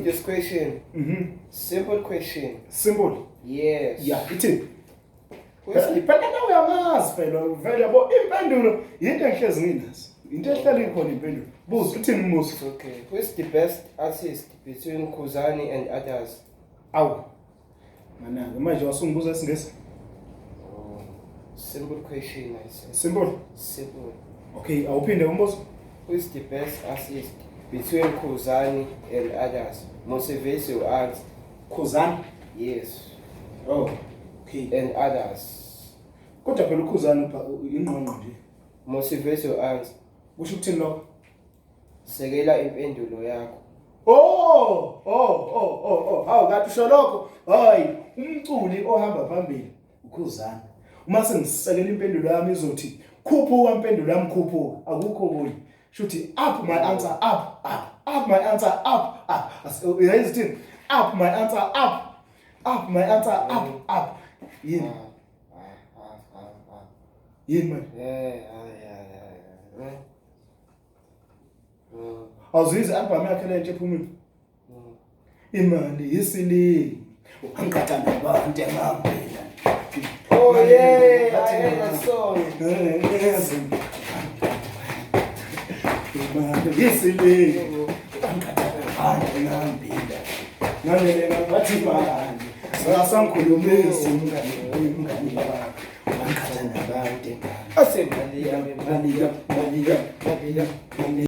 This question. Simple question. Simple. Yes. Yeah, ithini? Who's the Phela nawe uyamazi phela vele yabo impendulo yinto engihlezi nginazo. Into ehlala ikhona impendulo. Buza uthini umbuzo? It's okay. Who is the best artist between Khuzani and others? Awu. Manake manje wasungibuza isingisi. Oh, simple question, I said. Simple. Simple. Okay, awuphinde umbuzo. Who is the best artist between Khuzani and others? Motivate your answer. Khuzani. Yes. Oh. Okay. And others. Kodwa phela uKhuzani ingqongqo nje. Motivate your answer. Kusho ukuthini lokho? Sekela impendulo yakho. Oh, oh, oh, oh, oh. Hawu kanti usho lokho. Hayi, umculi ohamba phambili uKhuzani. Uma sengisekela impendulo yami izothi khuphuka impendulo yami khuphuka. Akukho okunye. Shuthi up my answer up up up my answer up up. Uyayizi thini? Up my answer up. Up my answer up up. Yini? Ah, ah, ah, ah. Yini manje? Yeah, yeah. Awuzizwa i-album yakhe lentsha ephumile? Imali isilingi. Angiqhatha nabantu engambila. Oh yeah, I heard that song. Imali isilingi. Angiqhatha nabantu engambila. Ngalele ngathi mali. Sasangikhulumisa umngani umngani wakho. Angiqhatha nabantu engambila. Asemali yami, Mali yami, mali yami, mali yami, mali.